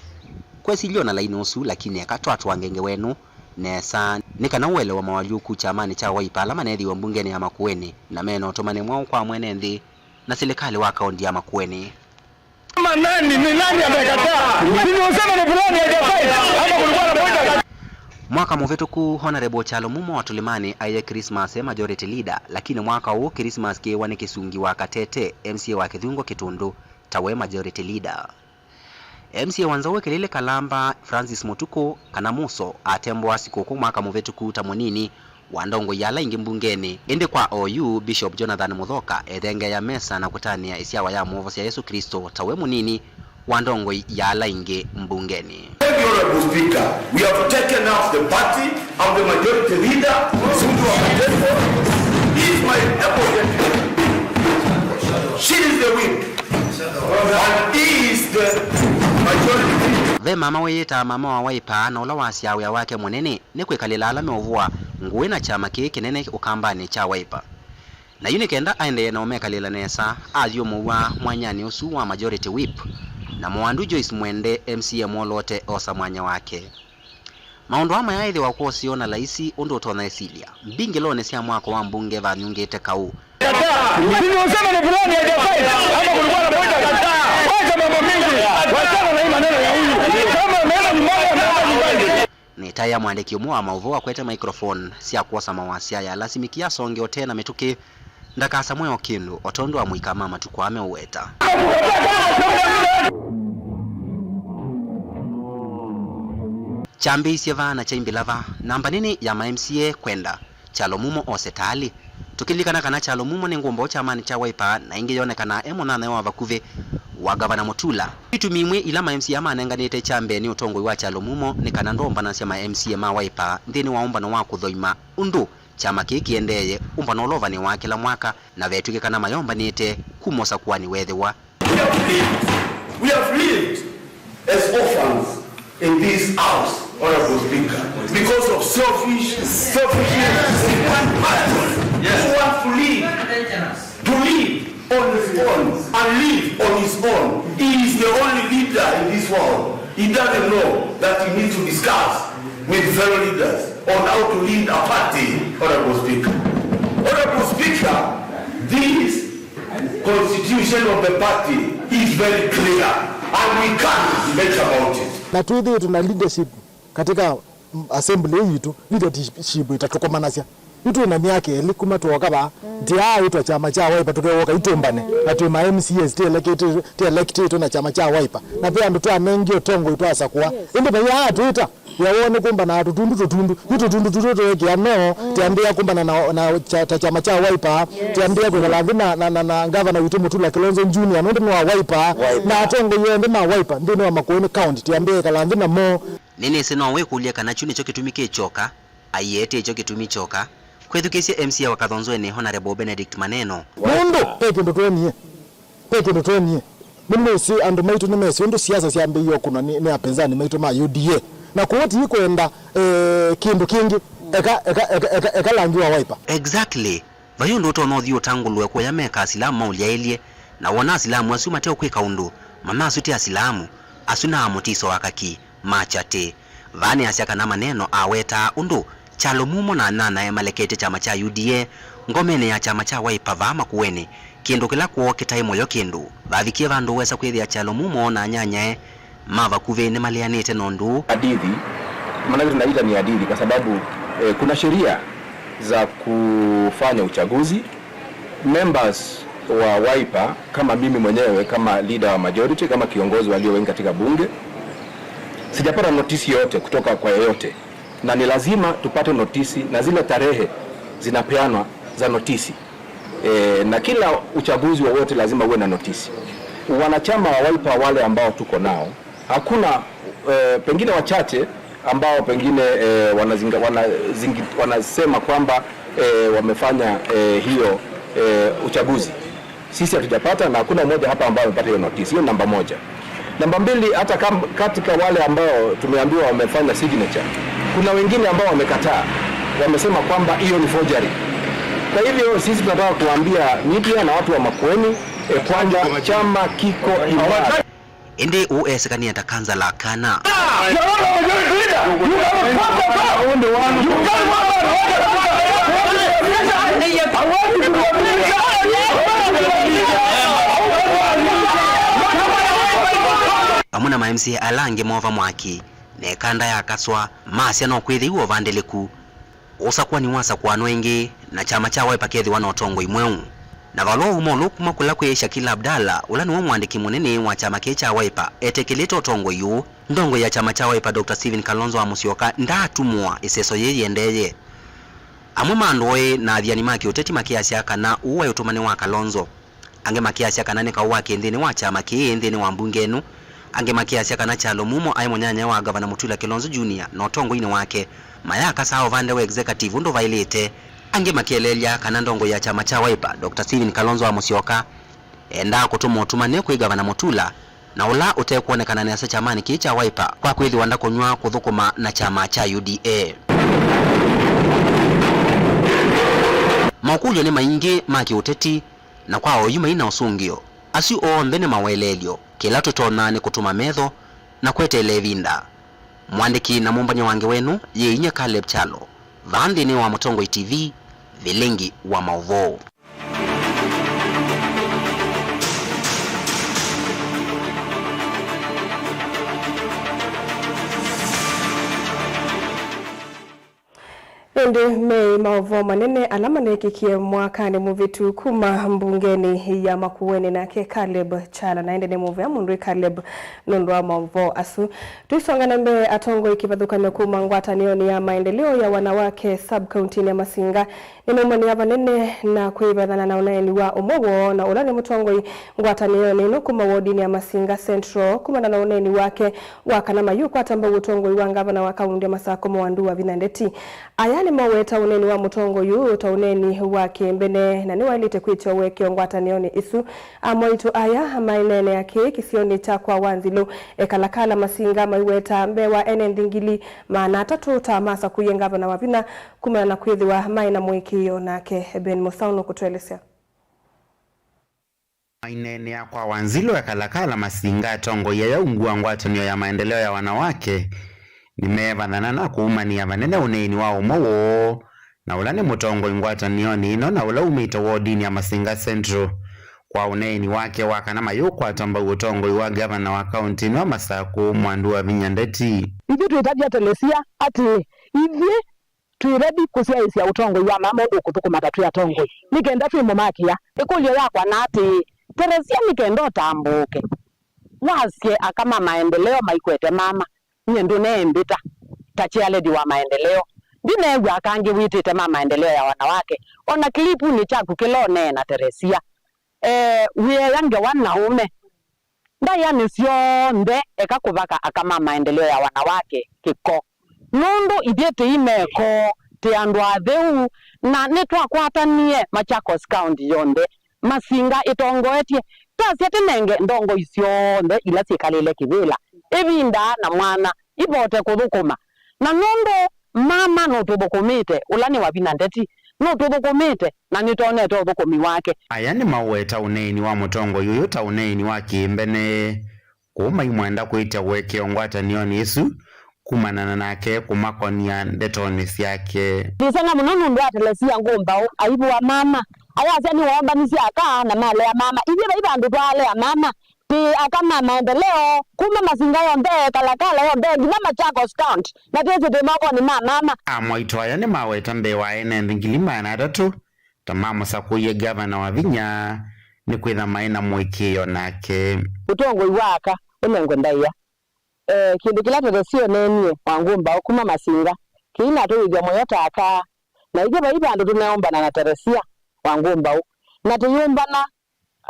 Kwesilya o na lainĩ ũsu, lakini eka twatũange ngewa ĩno nesa, nĩ kana ũelewa mawalyũku kyamanĩ kya Wiper ala maneethiwe mbungenĩ ya Makueni na me na ũtũmani mwaũ kwa mwene nthĩ na silikalĩ wa kaũnti ya Makueni. Kama nani, ni nani amekataa? Si ni useme ni fulani haja fight, ama kulikuwa na point? Mwaka mũvĩtũku, Honourable Kyalo Mumo wa Tũlĩmanĩ aĩe Christmas e majority leader, lakini mwaka ũũ Christmas kĩĩwa nĩ Kĩsungi wa Katete, M C A wa Kĩthungo Kĩtũndũ, ta we majority leader. M C A wa Nzou Kĩlĩlĩ Kalamba, Francis Mũtukũ, kana Mũso, atembũa sikũkũ mwaka mũvĩtũku ta mũnini wa ndongoi ya ala aingĩ mbungenĩ. Ĩndĩ kwa oyu, Bishop Jonathan Mũthoka ethengeea mesa na kũtanĩa ĩsyawa ya Mwovosya Yesũ Klĩsto ta we mũnini wa ndongoi ya ala aingĩ mbungenĩ. Thank you, Honorable Speaker. We have taken up the party of the majority leader, Mzungu wa Kateso. He is my opponent. She is the whip. And he is the majority leader. Ve mama wĩyĩtaa mama wa Wiper na ũla wasyaa wĩa wake mũnene nĩ kwĩkalĩla ala meũvũa ngũĩ na kyama kĩĩ kĩnene ũkambanĩ kya Wiper. Na yu nĩ kenda aendee na ũmekalĩla nesa, athyũmũw'a mwanyanĩ ũsu wa Majority Whip, na Mũandu Joyce Mwende, M C A mwoloote, osa mwanya wake. Maũndũ aa mayaaĩthĩwa kwa ũseo na laisi ũndũ ũtonya ĩsilya. Mbingĩlonĩ sya mwako wa mbunge vanyungĩte kaũ. Kataa. Mimi useme ni fulani hajafight ama kulikuwa na point ya kataa. Wacha mambo mingi. Wachana na hii maneno ya huyu. Kama ameenda nyumbani, ameenda nyumbani. Nĩtaĩa mwandĩki ũmwe wa maũvoo akwete microphone sya kwosa mawasya yalasimĩkie asonge ũtee na mĩtũkĩ ndakasamũe o kĩndũ, o tondũ amũika ma matukũ aa meũweta. Kyambĩĩisye va na kyaimbĩla va? Namba nini ya ma M C A kwenda Kyalo Mumo ose ta alĩ. Tũkĩlilikana kana Kyalo Mumo nĩ ngũmbaũ kyamanĩ kya Wiper na ĩngĩ yonekanaa e mũnyanyae wa vakuvĩ wa Ngavana Mutula. Itumi imwe ila ma M C A manenganĩte kyambee nĩ ũtongoi wa Kyalo Mumo nĩ kana ndoombanasya ma M C A ma Wiper nthĩnĩ wa ũmbano wa kũthoima ũndũ kyama kĩĩ kĩendeeye, ũmbano ũla ũvanĩwaa kĩla mwaka, na vetw'ĩkĩkana mayombanĩte kuma ũsakũanĩ weethĩwa. We have lived, we have lived as orphans in this house, Honorable Speaker, because of selfish, selfishness. Yes. Who wants to live, to live on his own and live on his own. He is the only leader in this world. He doesn't know that he needs to discuss with fellow leaders on how to lead a party, Honorable Speaker. Honorable Speaker, this constitution of the party is very clear and we can't debate about it. Na twĩthĩĩtwe na leadership katika, mm, assembly ĩĩ yitũ, leadership ĩtatũkomanasya. Yu twĩ na myaka ĩlĩ kuma twooka vaa, mm, nĩtwaaĩtwa kyama kya Wiper tũkewoka itũmbane, na twĩ ma M C As tĩ elected, tĩ electĩtwe na kyama kya Wiper. Na ve andũ twanengie ũtongoi twasakũa. Yes. Ĩndĩ vai aa twĩta, wĩa woo nĩ kũmbana na tũtundu tũtundu. Yu tũtundu tũtũ tweekĩa no, mm, tĩambĩĩa kũmbana na, na kya-, ta kyama kya Wiper, yes, tĩambĩĩa kwĩkala nthĩ na, na, na, na Ngavana witũ Mutula Kilonzo Junior, nũndũ nĩ wa Wiper, Wiper, na atongoi onthe ma Wiper nthĩnĩ wa Makueni County, tĩambĩĩa ĩkala nthĩ namo. Nĩnĩsĩ no wĩkũlye kana kyu nĩkyo kĩtumi kĩ kyoka. Aiee, ti kyo kĩtumi kyoka. Kwĩthukĩĩsye M C A wa Kathonzweni, Honorable Benedict Maneno. Nũndũ ve kĩndũ twonie. Ve kĩndũ twonie. Nĩmwĩsĩ andũ maitũ nĩmesĩ ũndũ siasa syambĩĩie ũkũnwa nĩ, nĩ apinzani maitũ ma U D A. Na kwoou ti kwenda, eh, kĩndũ kĩngĩ. Eka, eka, eka, eka, eka langi wa Wiper. Exactly. Vai ũndũ ũtonya ũthiĩ ũtangũlũe kũya meka Asilamu maũlyaĩlye, na wona Asilamu asu mateũkwĩka ũndũ, manya asu ti Asilamu, asu na amũtiso akaki, makyatĩ. Vaa nĩasya kana Maneno awetaa ũndũ Kyalo Mumo na anyanyae maleketye kyama kya U D A ngomenĩ ya kyama kya Wiper vaa Makueni, kĩndũ kĩla kwoo kĩtaĩ mũyo kĩndũ. Vavikie vandũ wesa kwĩthĩa Kyalo Mumo na anyanyae ma vakuvĩ nĩmaleanĩte na ũndũ ũũ. Hadithi, maanake tunaita ni hadithi kwa sababu, eh, kuna sheria za kufanya uchaguzi. Members wa Wiper, kama mimi mwenyewe, kama leader wa majority, kama kiongozi walio wengi katika bunge, sijapata notisi yoyote kutoka kwa yeyote, na ni lazima tupate notisi, na zile tarehe zinapeanwa za notisi. E, na kila uchaguzi wowote lazima uwe na notisi. Wanachama wa Wiper wale ambao tuko nao, hakuna, eh, pengine wachache ambao pengine, eh, wanazinga-, wanazingi-, wanasema kwamba, eh, wamefanya, eh, hiyo, eh, uchaguzi. Sisi hatujapata na hakuna mmoja hapa ambao amepata hiyo notice. Hiyo namba moja. Namba mbili, hata kam-, katika wale ambao tumeambiwa wamefanya signature, kuna wengine ambao wamekataa, wamesema kwamba hiyo ni forgery. Kwa hivyo sisi tunataka kuambia media na watu wa Makueni, eh, kwamba chama kiko imara. Ĩndĩ ũũ eesĩkanĩa ta kansala kana? Amwe na ma M C A ala angĩ mova mwaki, na ĩkanda yakaswa, masya no kwĩthĩiwe ũvandĩlĩku. Ũsakũani wasakũanwa ĩngĩ, na kyama kya Wiper kethĩwa na ũtongoi mweũ. Na valũa uma ũlũ kuma kũla kwĩ Shakila Abdalla, ũla nĩwe mũandĩki mũnene wa kyama kĩĩ kya Wiper, etĩkĩlĩte ũtongoi ũũ. Ndongoi ya kyama kya Wiper, Doctor Stephen Kalonzo wa Musyoka, ndaatumũa ĩseso yĩĩ yĩendee. Amwe ma andũ oĩ na athiani ma kĩũteti makĩasya kana ũũ waĩ ũtũmani wa Kalonzo. Angĩ makĩasya kana nĩ kaũ wa kĩ nthĩnĩ wa kyama kĩĩ nthĩnĩ wa mbunge ĩno. Angĩ makĩasya kana Kyalo Mumo aĩ mũnyanyae wa Ngavana Mutula Kilonzo Junior na ũtongoinĩ wake mayakasaa ũvande wa executive ũndũ vaĩlĩte. Angĩ makieleelya kana ndongoi ya kyama kya Wiper, Doctor Stephen Kalonzo wa Musyoka, endaa kũtũma ũtũmani kwĩ Ngavana Mutula, na ũla ũtekwonekana nesa kyamanĩ kĩĩ kya Wiper kwa kwĩthĩwa ndakũnyw'a kũthũkũma na kyama kya U D A. Makũlyo nĩ maingĩ ma kĩũteti, na kwa oyu mai na ũsũngĩo, asu onthe nĩ maweleelyo. Kĩla tũtonya nĩ kũtũma metho na kweteela ĩvinda. Mũandĩki na mũmbany'a wa ngewa ĩno yĩ inya Caleb Kyalo, vaa nthĩnĩ wa Mũtongoi T V, vilingi wa maũvoo. Ĩndĩ meĩ maũvoo manene ala maneekĩkie mwakanĩ mũvĩtu kuma mbungenĩ ya Makueni, nake Caleb Kyalo naende nĩ mũvea mũndũ ĩ Caleb nũndũ wa maũvoo asu. Tũisonga na mbee, atongoi kĩvathũkany'o kuma ngwatanĩonĩ ya maendeleo ya wanawake sub-county-nĩ ya Masinga nĩmaumanĩa vanene na kwĩvethana na ũneeni wa ũmwe woo na ũla nĩ mũtongoi ngwatanĩonĩ ĩno kuma wodinĩ ya Masinga Central, kumana na ũneeni wake wa kana mayũkwata mbau ũtongoi wa ngavana wa kaũntĩ ya Masakũ Mwandu Wavinya Ndeti. Aya nĩmaweta ũneeni wa mũtongoi ũũ ta ũneeni wa kĩmbene na nĩwaĩlĩte kwĩtya ũekeo ngwatanĩonĩ ĩsu. Amwaitũ aya maineenea kĩĩ kĩsionĩ kya kwa Wanzilũ, Ekalakala Masinga, maiweta mbee wa ene nthingili maana atatũ ta masakũie ngavana Wavinya kumana na kwĩthĩwa maĩ na mũĩkĩĩo nake. Ben Mũsaũ nũkũtũelesya. Maineenea kwa Wanzilũ, Ekalakala Masinga, atongoi aya ungu wa ngwatanĩo ya maendeleo ya wanawake nĩmeevathana na kũumanĩa vanene ũneeni wa ũmwe woo na ũla nĩ mũtongoi ngwatanĩonĩ ĩno na ũla umĩte wodinĩ ya Masinga Central, kwa ũneeni wake wa kana mayũkwata mbau ũtongoi wa ngavana wa kaũntĩ ĩno ya Masakũ, Mwandu Wavinya Ndeti. Ithyĩ twĩtavya Telesia atĩĩ, ithyĩ twĩ ready kũsyaĩĩsya ũtongoi wa mama ũndũ ũkũthũkũma ta twĩ atongoi, nĩ kenda twĩmũmakĩa. Ĩkũlyo yakwa na atĩĩ, Teresia, nĩ kenda ũtambũũke wasye aka ma maendeleo maikwete mama, nyie ndũneembĩta ta chairlady wa maendeleo. Ndineew'a aka angĩ wĩtĩte ma maendeleo ya wanawake. O na kĩlipũnĩ kyaku kĩla ũneena, Teresia, eh, wĩea ngewa na ũme. Ndaĩanĩ syonthe, eka kũvaka aka ma maendeleo ya wanawake kĩko, nũndũ ithyĩ tĩi meko, tĩ andũ atheu, na nĩtwakwatanie Machakos County yonthe, Masinga ĩtongoetye. Twasya tĩnenge ndongoi syonthe ila syĩkalĩle kĩvĩla ĩvinda na mwanya ivote kũthũkũma, na nũndũ mama nũtũthũkũmĩte, ũla nĩ Wavinya Ndeti, nũtũthũkũmĩte na nĩtwonete ũthũkũmi wake. Aya nĩmaweta ũneeni wa mũtongoi ũyũ ta ũneeni wa kĩmbene, kũu maimwenda kwĩtya ũekeo ngwatanĩonĩ ĩsu kumana na nake kũmakonia ndetonĩ syake. Ndiseng'a mũno nũndũ wa Telesia Ngũmbaũ aivũa mama, ayasya nĩwoombanisye aka na malea mama. Ithyĩ vai vandũ twaalea mama. Twĩ aka ma maendeleo kuma Masinga yonthe, Kalakala yonthe, nginya Machakos County, na twĩsĩ twĩ mokonĩ ma mama. Amwaitũ aya nĩmaweta mbee wa ene nthingili maana atatũ ta mamũsakũie ngavana Wavinya nĩkwĩtha maĩ na mũĩkĩĩo nake. Ũtongoi wa aka ũnengwe ndaĩa. Eh, kĩndũ kĩla Teresia ũneenie wa Ngũmbaũ kuma Masinga kĩinatũĩthya mũyo ta aka, na ithyĩ vai vandũ tũneũmbana na Teresia wa Ngũmbaũ, na tũyũmbana.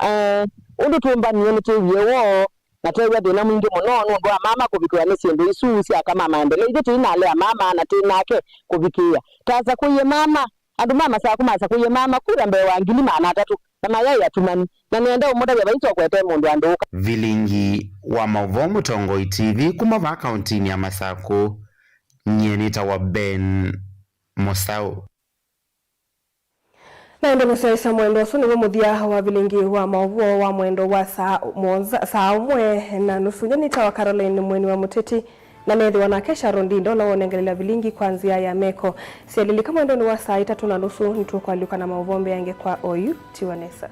Eh, ũndũ tũmbanie nĩtwĩwie woo, na tweew'a thĩna mwingĩ mũno nũndũ wa mama kũvikĩwa nĩ syĩndũ isu sya aka ma maendeleo. Ithyĩ tũinalea mama na twĩ nake kũvikĩĩa. Twasakũie mama, andũ ma Masakũ masakũie mama kura mbee wa ngili maana atatũ, na mayaĩ atumanu, na nĩenda ũmũtavya vai tũkwete mũndũ andũũka. Vilingi wa maũvoo Mũtongoi T V kuma vaa kaũntĩnĩ ya Masakũ, nyie nĩtawa Ben Mũsaũ. Na ĩndĩ mũsyaĩĩsya mwendo ũsu nĩw'o mũthya wa vilingi wa maũvoo wa mwendo wa saa mũonza, saa ũmwe na nusu. Nyie nĩtawa Caroline Mweni wa Mũteti, na neethĩwa nake Sharon Ndinda ũla wonengelela vilingi kwa nzĩa ya meko. Syalilika mwendonĩ wa saa itatũ na nusu nĩtũkwalyũka na maũvoo mbeange kwa oyu. Tiwa nesa.